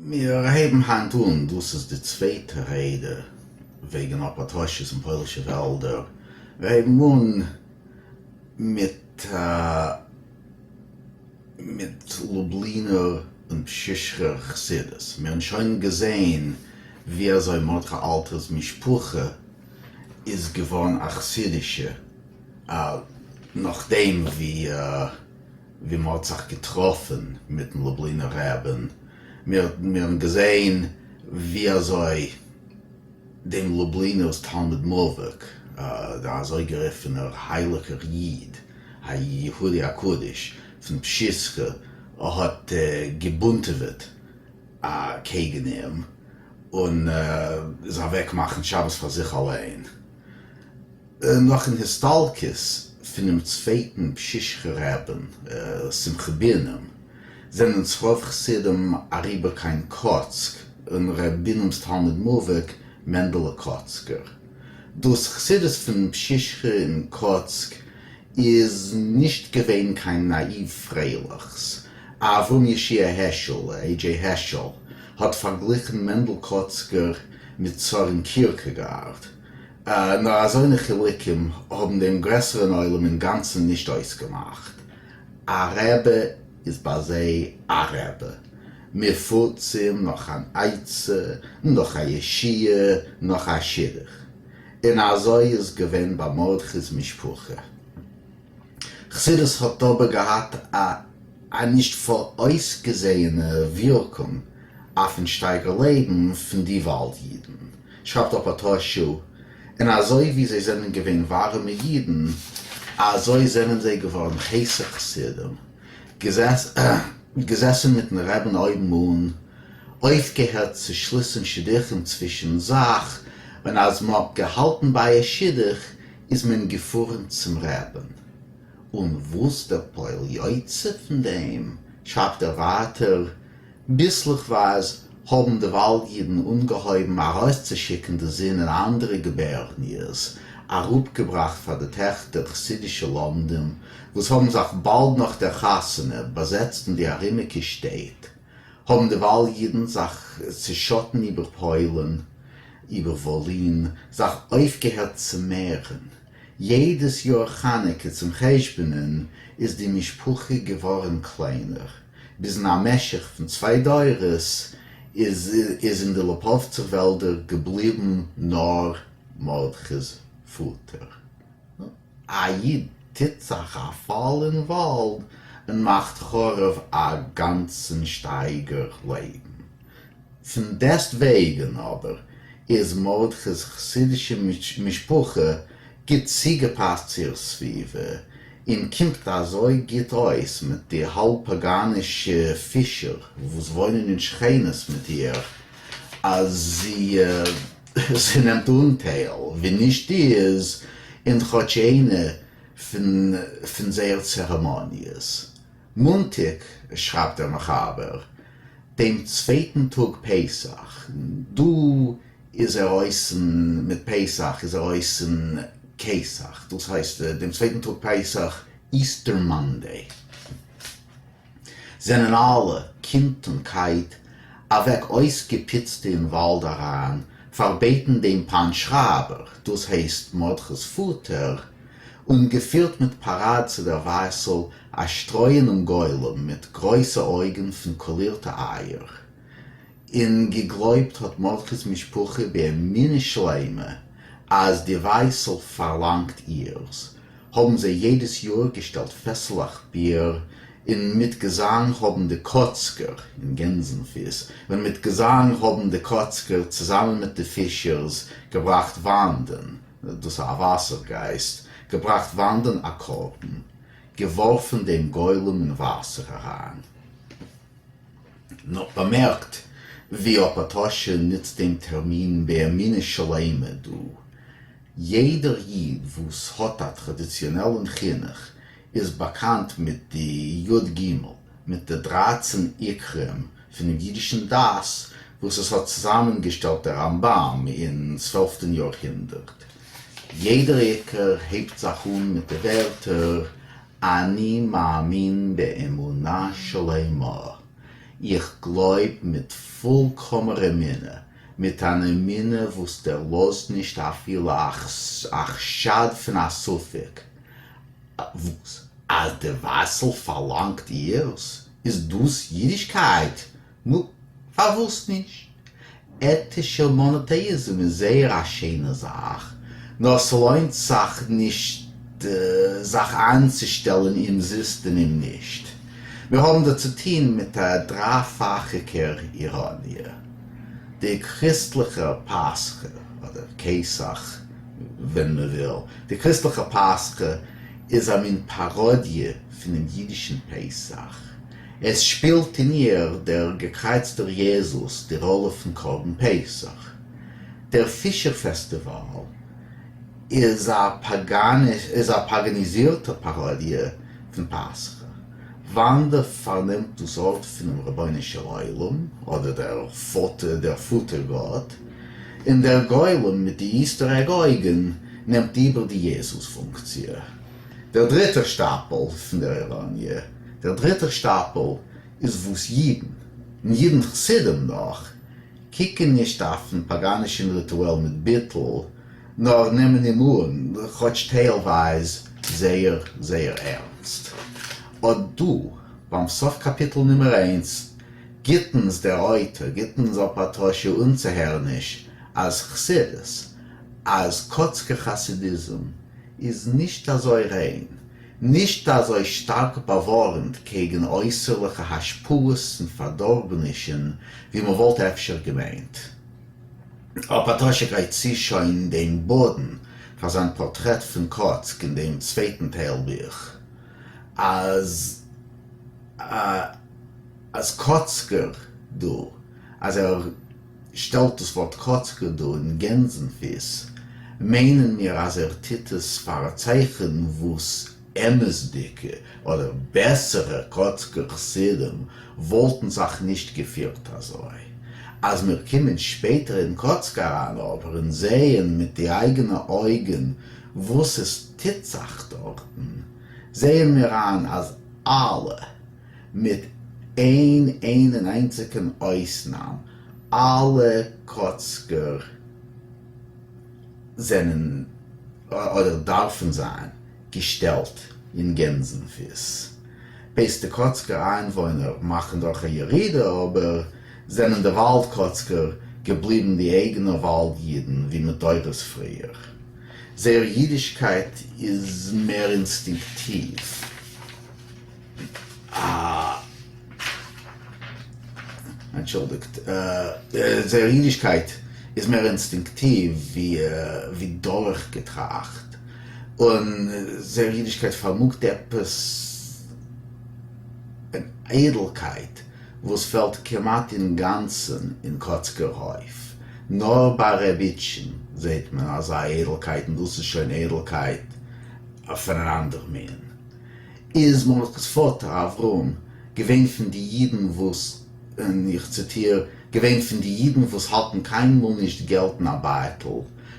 מיר הייבן היינט אן, דאס איז די צווייטע רעדע וועגן אפאטאשו'ס אין פוילישע וועלדער, מיר הייבן אן מיט מיט לובלינער און פשיסכער חסידות, מיר האבן שוין געזען ווי אזוי מרדכי אלטער'ס משפחה איז געווארן א חסידישע נאכדעם ווי ווי מען האט זיך געטראפן מיטן לובלינער רעבין, מיר האבן געזען ווי אזוי דעם לובלינער'ס תלמיד מובהק, דער אזויגערופענער הייליגער איד, היהודי הקדוש פון פשיסחא, האט געבונטעוועט קעגן אים און איז אוועק מאכן שבת פאר זיך אליין. נאכן הסתלקות פונעם צווייטן פשיסחא רעבין שמחה בונם, זענען ס'רוב חסידים אריבער קיין קאצק און ר' בונם'ס תלמיד מובהק מענדעלע קאצקער. דאס חסידות פון פשיסחא אין קאצק איז נישט געווען קיין נאאיוו פרייליכס. אברהם ישעי' העשל, A. J. Heschel, האט פארגליכן מענדל קאצקער מיט סארען קירקעגארד. נאר אזוינע חילוקים האבן דעם גרעסערן עולם אינגאנצן נישט אויסגעמאכט. א רעבע איז ביי זיי א רעבע. מען פארט צו אים נאך אן עצה, נאך א ישועה, נאך א שידוך. און אזוי איז געווען ביי מרדכי'ס משפחה. חסידות האט אבער געהאט א נישט פאראויסגעזעענע ווירקונג אויפן שטייגער לעבן פון די וואלד אידן, שרייבט אפאטאשו, און אזוי ווי זיי זענען געווען ווארעמע אידן, אזוי זענען זיי געווארן הייסע חסידים, געזעסן מיטן רעבן אויבן אן, אויפגעהערט צו שליסן שידוכים צווישן זאך, און אז מ'האט געהאלטן ביי א שידוך איז מען געפארן צום רעבן. און וואס דער פועל יוצא פון דעם, שרייבט ער ווייטער, ביסלעכווייז האבן די וואלד אידן אנגעהויבן ארויסצושיקן די זין אין אנדערע גובערניעס, אראפגעבראכט פאר די טעכטער חסידישע לומדים, וואס האבן זיך באלד נאך דער חתונה באזעצט אין די ארומיגע שטעט, האבן די וואלד אידן זיך צעשאטן איבער פוילן, איבער וואלין, זיך אויפגעהערט צו מערן. יעדעס יאר חנוכה צום חשבונ'ען איז די משפחה געווארן קליינער, ביז אין א משך פון צוויי דורות איז איז אין די לאפאווצער וועלדער געבליבן נאר מרדכי'ס פאטער. א איד טוט זיך א פאל אין וואלד און מאכט חרוב א גאנצן שטייגער לעבן. פון דעסט וועגן אבער איז מרדכי'ס חסידישע משפחה גוט צוגעפאסט צו איר סביבה, און קומט אזוי גוט אויס מיט די האלב פאגאנישע פישער וואס וואוינען אין שכנות מיט איר, אז זי נעמט אנטייל ווי נישט איז אין כאטש איינע פון זייער צערעמאניעס. מאנטאג, שרייבט דער מחבר, דעם צווייטן טאג פסח, דא איז ער אויסן מיט פסח איז ער אויסן קסח, דאס הייסט דעם צווייטן טאג פסח, Easter Monday, זענען אלע, קינד און קייט, אוועק אויסגעפוצטע אין וואלד אריין, פארבעטן דעם פאן שרייבער, דאס הייסט מרדכי'ס פאטער, און געפירט מיט פאראד צו דער ווייסל א שטרויענעם גולם מיט גרויסע אויגן פון קאלירטע אייער. און געגלויבט האט מרדכי'ס משפחה באמונה שלימה אז די ווייסל פארלאנגט אירס, האבן זיי יעדעס יאר געשטעלט פעסלעך ביר, און מיט געזאנג האבן די קאצקער, און גענזן-פיס, און מיט געזאנג האבן די קאצקער צוזאמען מיט די פישערס געבראכט וואנדען, דאס איז א וואסער גייסט, געבראכט וואנדען א קרבן, געווארפן דעם גולם אין וואסער אריין. נאר באמערקט ווי אפאטאשו נוצט דעם טערמין באמונה שלימה דא. יעדער איד וואס האט א טראדיציאנעלן חינוך איז באקאנט מיט די י ג, מיט די דרייצן עיקרים פונעם אידישן דת וואס עס האט צוזאמענגעשטעלט דער רמב ם אין צוועלפטן יארהונדערט. יעדער עיקר הייבט זיך אן מיט די ווערטער אני מאמין באמונה שלימה, איך גלויב מיט. פולקאמער אמונה, מיט אן אמונה וואס דערלאזט נישט אפילו א חשד פון א ספק, וואס? אז די ווייסל פארלאנגט אירס? איז דאס אידישקייט? נו, פארוואס נישט? עטישער מאנאטעאיזם איז זייער א שיינע זאך, נאר ס'לוינט זיך נישט זיך איינצושטעלן אומזיסט אין אים נישט. מיר האבן דא צוטוהן מיט א דרייפאכיגער איראניע. די קריסטליכע פסחא, אדער קסח ווען מ'וויל, די קריסטליכע פסחא איז א מין פאראדיע פונעם אידישן פסח. עס שפילט אין איר דער געקרייצטער יעזוס די ראלע פון קרבן פסח. דער פישער פעסטיוואל איז א איז א פאגאניזירטע פאראדיע פון פסחא. וואנדא פארנעמט דאס ארט פונעם רבונו של עולם, אדער דער פאטער דער פאטער גאט, און דער גולם מיט די Easter egg אויגן נעמט איבער די יעזוס פונקציע. דער דריטער שטאפל פון דער איראניע, דער דריטער שטאפל איז וואס אידן, און אידן חסידים נאך, קוקן נישט אויפן פאגאנישן ריטואל מיט ביטול, נאר נעמען אים אן, כאטש טיילווייז, זייער זייער ערנסט. אט דא, ביים סוף קאפיטל נומער איינס, גיט אונז דער אויטאר, גיט אונז אפאטאשו אנצוהערעניש אז חסידות, אז קאצקער חסידיזם, איז נישט אזוי ריין, נישט אזוי שטארק באווארנט קעגן אויסערליכע השפעות און פארדארבענישן ווי מ'וואלט אפשר געמיינט. אפאטאשו גרייט צו שוין דעם באדן פאר זיין פארטרעט פון קאצק אין דעם צווייטן טייל בוך, אז אז קאצקער דא, אז ער שטעלט דאס ווארט קאצקער דא אין גענזן פיס, מיינען מיר אז ער טוט עס פאר א צייכן וואס אמת'דיגע אדער בעסערע קאצקער חסידים וואלטן זיך נישט געפירט אזוי. אז מיר קומען שפעטער אין קאצק אריין אבער און זעען מיט די אייגענע אויגן וואס עס טוט זיך דארטן, זעען מיר איין אז אלע, מיט איין איין און איינציגן אויסנאם, אלע קאצקער זענען, אדער דארפן זיין, געשטעלט אין גענזן פיס. בעת די קאצקער איינוואוינער מאכן דורך א ירידה אבער, זענען די וואלד קאצקער געבליבן די אייגענע וואלד אידן ווי מיט דורות פריער. זייער אידישקייט איז מער אינסטינקטיוו. אנטשולדיגט, זייער אידישקייט איז מער אינסטינקטיוו ווי דורכגעטראכט, און זייער אידישקייט פארמאגט עפעס אן איידלקייט וואס פעלט כמעט אינגאנצן אין קאצקער הויף. נאר ביי ר' איטשען זעהט מען אזא איידלקייט, און דאס איז שוין איידלקייט פון אן אנדער מין. איז מרדכי'ס פאטער אברהם געווען פון די אידן וואס, און איך ציטיר, געווען פון די אידן וואס האלטן קיינמאל נישט געלט אין א בייטל,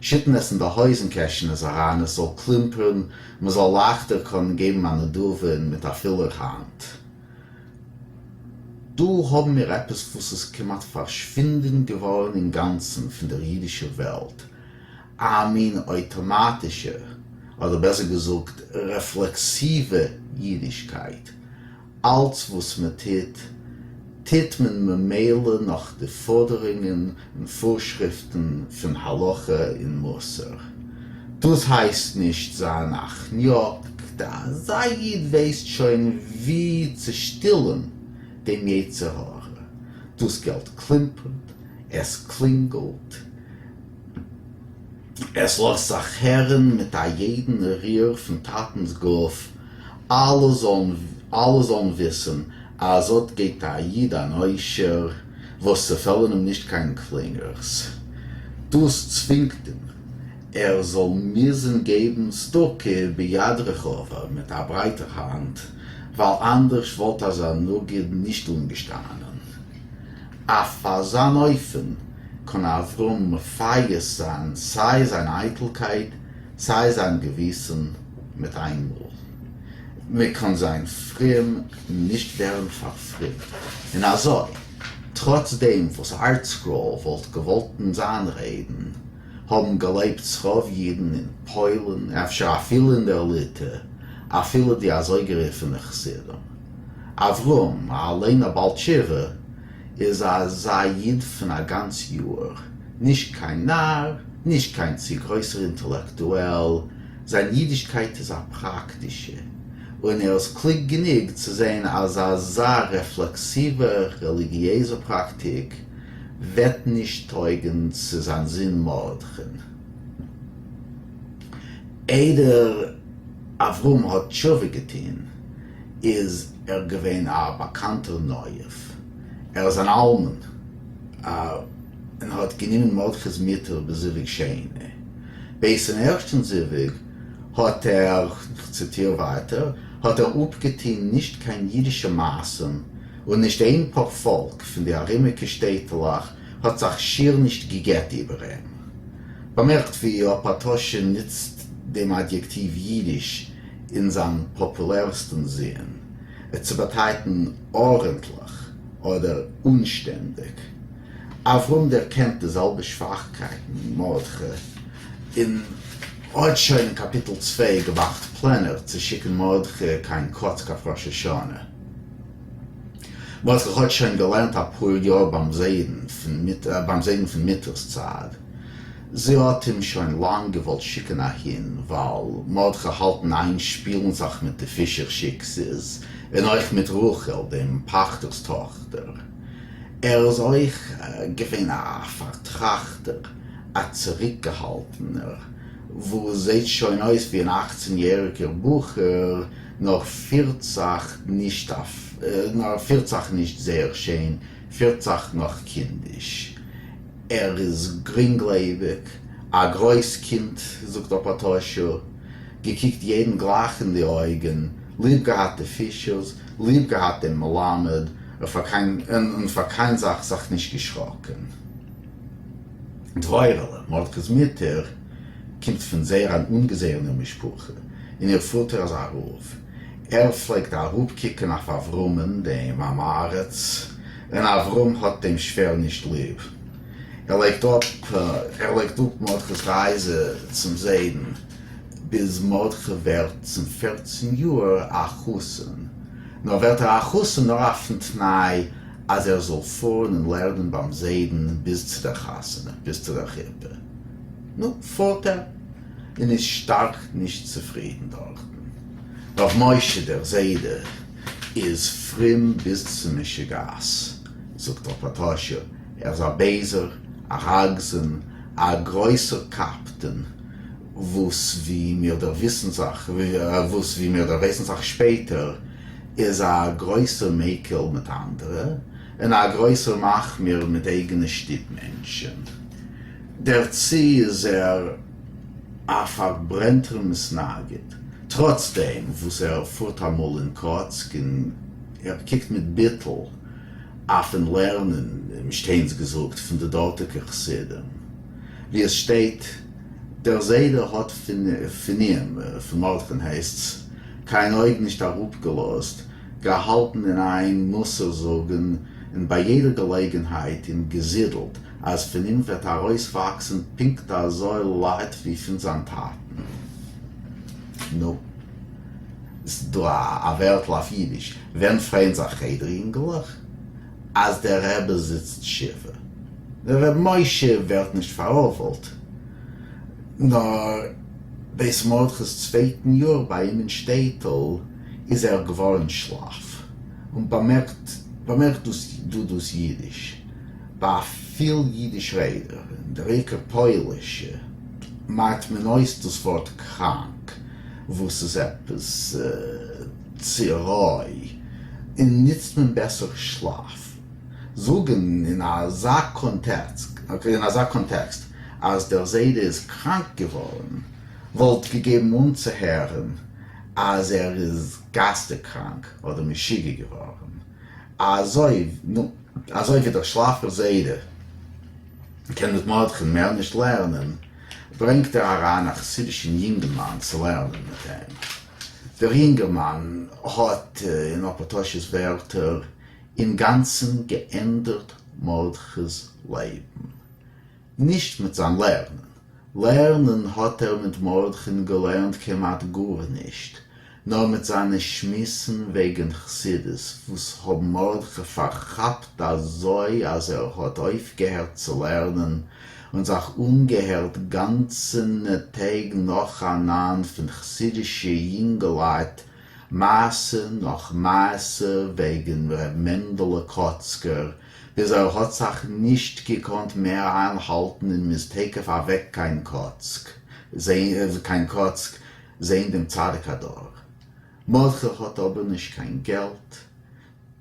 שיטן עס אין די הויזן קעשענעס אריין עס זאל קלימפערן, מען זאל לייכטער קענען געבן א נדבה און מיט א פילער האנט. דא האבן מיר עפעס וואס איז כמעט פארשווינדען געווארן אינגאנצן פון דער אידישער וועלט, א מין אויטאמאטישע, אדער בעסער געזאגט רעפלעקסיווע אידישקייט, אלץ וואס מען טוט, טוט מען ממילא נאך די פאדערונגען און פארשריפטן פון הלכה און מוסר. דאס הייסט נישט זיין א כניאק, אזא איד ווייסט שוין ווי צו שטילן דעם יצר הרע, דאס געלט קלימפערט, עס קלינגלט, עס לאזט זיך הערן מיט א יעדן ריר פון טאטנ'ס גוף, אלע זאלן אלע זאלן וויסן אז אט גייט א איד אן עושר וואס ס'פעלן אים נישט קיין קלינגערס, דאס צווינגט אים ער זאל מוזן געבן צדקה ביד רחבה מיט א ברייטער האנט, ווייל אנדערש וואלט אזא נגיד נישט אנגעשטאנען. אויף אזאן אופן קאן אברהם מפייס זיין סיי זיין אייטלקייט סיי זיין געוויסן מיט איינמאל. מען קאן זיין פרום און נישט ווערן פארפרומט. און אזוי. טראץ דעם וואס ארטסקרול וואלט געוואלט אונז איינרעדן, האבן געלעבט ס'רוב אידן אין פוילן, אפשר אפילו אין דער ליטע, אפילו די אזויגערופענע חסידים. אברהם, אליין א בעל תשובה, איז אזא איד פון א גאנץ יאר, נישט קיין נאר, נישט קיין צו גרויסער אינטעלעקטועל, זיין אידישקייט איז א פראקטישע, און ער איז קלוג גענוג צו זען אז אזא רעפלעקסיווע רעליגיעזע פראקטיק וועט נישט טויגן צו זיין זון מרדכי'ן. איידער אברהם האט תשובה געטון איז ער געווען א באקאנטער נואף, ער איז אן אלמן און האט גענומען מרדכי'ס מוטער בזיווג שני. בעת'ן ערשטן זיווג האט ער, כ'ציטיר ווייטער, האט ער אפגעטון נישט קיין אידישע מעשים און נישט איין פארפאלק פון די ארומיגע שטעטעלעך האט זיך שיר נישט געגעט איבער אים. באמערקט ווי אפאטאשו נוצט דעם אדיעקטיוו אידיש אין זיין פאפולערסטן זין, צו באטייטן ארענטליך אדער אנשטענדיג. אברהם דערקענט די זעלבע שוואכקייטן אין מרדכי און האט שוין אין קאפיטל צוויי געמאכט פלענער צו שיקן מרדכי קיין קאצק אויף ראש השנה. מרדכי האט שוין געלערנט אפאר יאר ביים זיידן פון מוטער'ס צד. זי האט אים שוין לאנג געוואלט שיקן אהין ווייל מרדכי האלט אין איין שפילן זיך מיט די פישער שיקסעס און אויך מיט רחל דעם פאכטער'ס טאכטער. ער איז אויך געווען א פארטראכטער, א צוריקגעהאלטענער, וואס זעט שוין אויס ווי אן אכצן יעריגער בחור, נאר פירט זיך נישט אויף, נאר פירט זיך נישט זייער שיין, פירט זיך נאך קינדיש. ער איז גרינגלעביג, א גרויס קינד, זאגט אפאטאשו, געקוקט יעדן גלייך אין די אויגן, ליב געהאט די פישערס, ליב געהאט דעם מלמד, און פאר קיין זאך זיך נישט געשראקן. דבורה'לע, מרדכי'ס מוטער, קומט פון זייער אן אנגעזעענער משפחה, און איר פאטער איז א רב. ער פלעגט אראפקוקן אויף אברהמ'ן דעם עם הארץ, און אברהם האט דעם שווער נישט ליב. ער לייגט אפ ער לייגט אפ מרדכי'ס רייזע צום זיידן, ביז מרדכי ווערט צום פערצן יאר א חתן. נאר ווערט ער א חתן נאר אויפן תנאי אז ער זאל פארן און לערנען ביים זיידן ביז צו דער חתונה, ביז צו דער חופה. נו, פארט ער, און איז שטארק נישט צופרידן דארטן. ר' משה דער זיידע איז פרום ביז צום משוגעת, זאגט אפאטאשו, ער איז א בייזער, א רגזן, א גרויסער קפדן, וואס ווי מיר דערוויסן זיך, וואס ווי מיר דערווייסן זיך שפעטער, איז א גרויסער מקיל מיט אנדערע, און א גרויסער מחמיר מיט אייגענע שטוב מענטשען. דערצו איז ער א פארברענטער מתנגד, טראץ דעם וואס ער פארט אמאל אין קאצק און ער קוקט מיט ביטול אויפן לערנען, מישטיינס געזאגט, פון די דארטיגע חסידים, ווי עס שטייט, דער זיידע האט פון אים, פון מרדכי'ן הייסט'ס, קיין אויג נישט אראפגעלאזט, געהאלטן אין איין מוסר זאגן און ביי יעדער געלעגנהייט אים געזידלט אז פון אים וועט ארויסוואקסן פונקט אזוי לייט ווי פון זיין טאטן. נו, ס'איז דא א ווערטל אויף אידיש, ווען פרייען זיך חדר יונגעלעך? אז דער רבי זיצט שבעה. דער ר' משה ווערט נישט פאראבלט, נאר בעת מרדכי'ס צווייטן יאר ביי אים אין שטעטל איז ער געווארן שלאף, און באמערקט באמערקט דאס דא דאס אידיש ביי פיל אידיש רעדער, און דער עיקר פוילישע, מיידט מען אויס דאס ווארט קראנק, וואס איז עפעס צו רוי, און נוצט מען בעסער שלאף. זאגן אין אזא קאנטעקסט אין אזא קאנטעקסט אז דער זיידע איז קראנק געווארן וואלט געגעבן אנצוהערן אז ער איז גייסטיג קראנק אדער משוגע געווארן. אזוי נו אזוי ווי דער שלאפער זיידע קען מיט מרדכי'ן מער נישט לערנען ברענגט ער אריין א חסידישן יונגנמאן צו לערנען מיט אים. דער יונגערמאן האט, אין אפאטאשו'ס ווערטער, אינגאנצן געענדערט מרדכי'ס לעבן. נישט מיט זיין לערנען. לערנען האט ער מיט מרדכי'ן געלערנט כמעט גארנישט, נאר מיט זיינע שמועסן וועגן חסידות וואס האבן מרדכי פארכאפט אזוי אז ער האט אויפגעהערט צו לערנען און זיך אנגעהערט גאנצענע טעג נאכאנאנד פון חסידישע יונגעלייט מעשה נאך מעשה וועגן ר' מענדעלע קאצקער, ביז ער האט זיך נישט געקאנט מער איינהאלטן און מוז תיכף אוועק קיין קאצק קיין קאצק זעהן דעם צדיק הדור. מרדכי האט אבער נישט קיין געלט,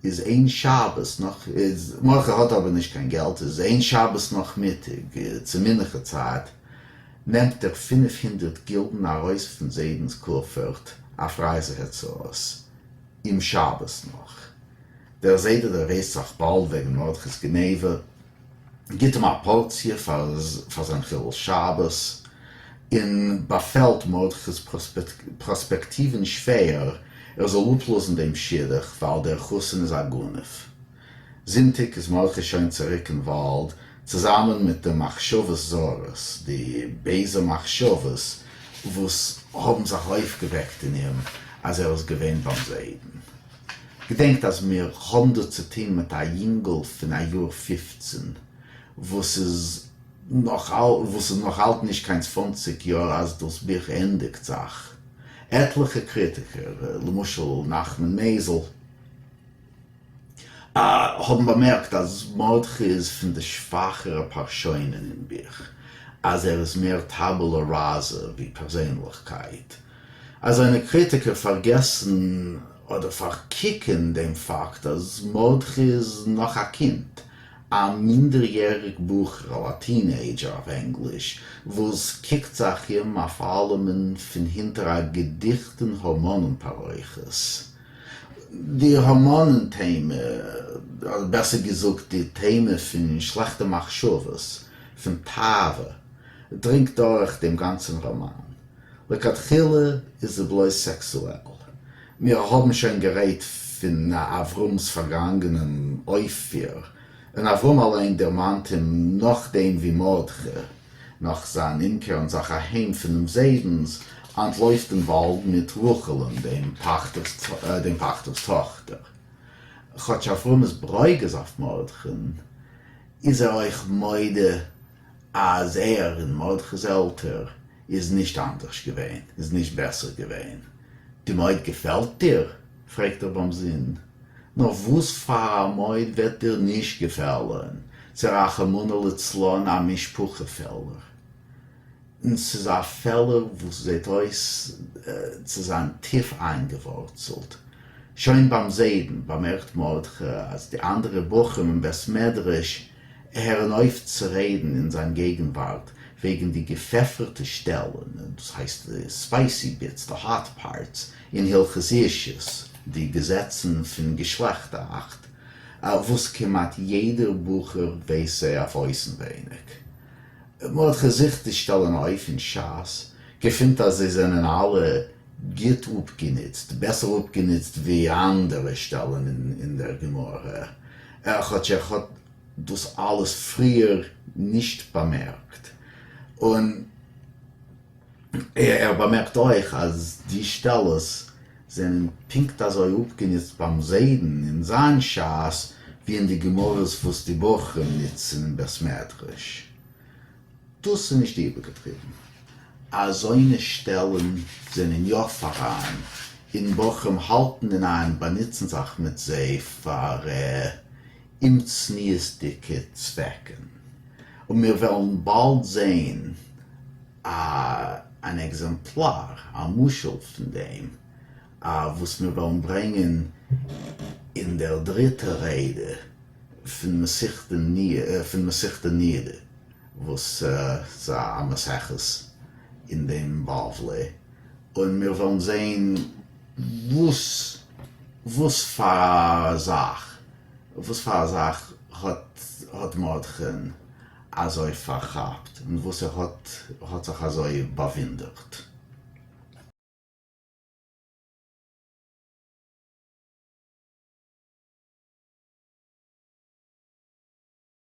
איז איין שבת נאך איז מרדכי האט אבער נישט קיין געלט, איז איין שבת נאכמיטאג צו מנחה צייט נעמט ער 500 גילדן ארויס פון זיידנס קופערט אויף רייזע הוצאות, אום שבת נאך. דער זיידע דערווייסט זיך באלד וועגן מרדכי'ס גניבה, גיט אים א פארציע פאר זיין חילול שבת, און באפעלט מרדכי'ס פראספעקטיוון שווער ער זאל אפלאזן דעם שידוך ווייל דער חתן איז א גנב. זונטאג איז מרדכי שוין צוריק אין וואלד צוזאמען מיט די מחשבות זרות, די בייזע מחשבות וואס האבן זיך אויפגעוועקט אין אים אז ער איז געווען ביים זיידן. געדענקט אז מיר האבן דא צו טון מיט א יונגל פון א יאר 15 וואס איז נאך וואס איז נאך אלט נישט קיין 20 יאר אז דאס בוך ענדיגט זיך. עטליכע קריטיקער, למשל נחמן מייזל, האבן באמערקט אז מרדכי איז פון די שוואכערע פארשוינען אין בוך, אז ער איז מער טאבולא ראזא ווי פערזענליכקייט. אזוינע קריטיקער פארגעסן אדער פארקוקן דעם פאקט אז מרדכי איז נאך א קינד, א מינדעריעריג בחור'ל, א teenager אויף ענגליש, וואס קוקט זיך אום אויף אלעמען פון הינטער א געדיכטן הארמאנען פרוכת. די הארמאנען טעמע, אדער בעסער געזאגט די טעמע פון שלעכטע מחשבות, פון תאווה, דרינגט דורך דעם גאנצן ראמאן. לכתחילה איז זי בלויז סעקסועל. מיר האבן שוין גערעדט פון אברהם'ס פארגאנגענעם אויפפיר, און אברהם אליין דערמאנט אים נאכדעם ווי מרדכי, נאך זיין אומקערן זיך אהיים פונעם זיידנס, אנטלויפט אין וואלד מיט רחל'ן, דעם פאכטער'ס טאכטער. כאטש אברהם איז ברוגז אויף מרדכי'ן, איז ער אויך מודה אז ער, אין מרדכי'ס עלטער, איז נישט אנדערש געווען, איז נישט בעסער געווען. די מויד געפעלט דיר? פרעגט ער ביים זון. נאר וואס פאר א מויד וועט דיר נישט געפעלן? ס'איז רחמנא לצלן א משפחה פעלער. און ס'איז א פעלער וואס זעט אויס צו זיין טיף איינגעווארצלט. שוין ביים זיידן באמערקט מרדכי אז די אנדערע בחורים אין בית מדרש הערן אויף צו רעדן אין זיין געגנווארט וועגן די געפעפערטע שטעלן, דאס הייסט די spicy bits, די hot parts, אין הלכות אישות, די געזעצן פון געשלעכט-אכט, וואס כמעט יעדער בחור ווייס זיי אויף אויסנווייניג. מרדכי זוכט די שטעלן אויף אין שס, געפינט אז זיי זענען אלע גוט אפגענוצט, בעסער אפגענוצט ווי אנדערע שטעלן אין דער גמרא, כאטש ער האט דאס אלעס פריער נישט באמערקט, און ער באמערקט אויך אז די שטעלעס זענען פונקט אזוי אפגענוצט ביים זיידן אין זיין שס ווי אין די גמרות וואס די בחורים נוצן אין בית מדרש. דאס איז נישט איבערגעטריבן. אזוינע שטעלן זענען יא פאראן, און בחורים האלטן אין איין באנוצן זיך מיט זיי פאר אומצניעות'דיגע צוועקן. און מיר וועלן באלד זען אן עקזעמפלאר, א משל פון דעם, וואס מיר וועלן ברענגען אין דער דריטער רעדע פון מסכת נידה, וואס איז א מסכת אין דעם בבלי, און מיר וועלן זען וואס וואס פאר א זאך, וואס פאר א זאך האט האט מרדכי'ן אזוי פארכאפט, און וואס ער האט האט זיך אזוי באוואונדערט.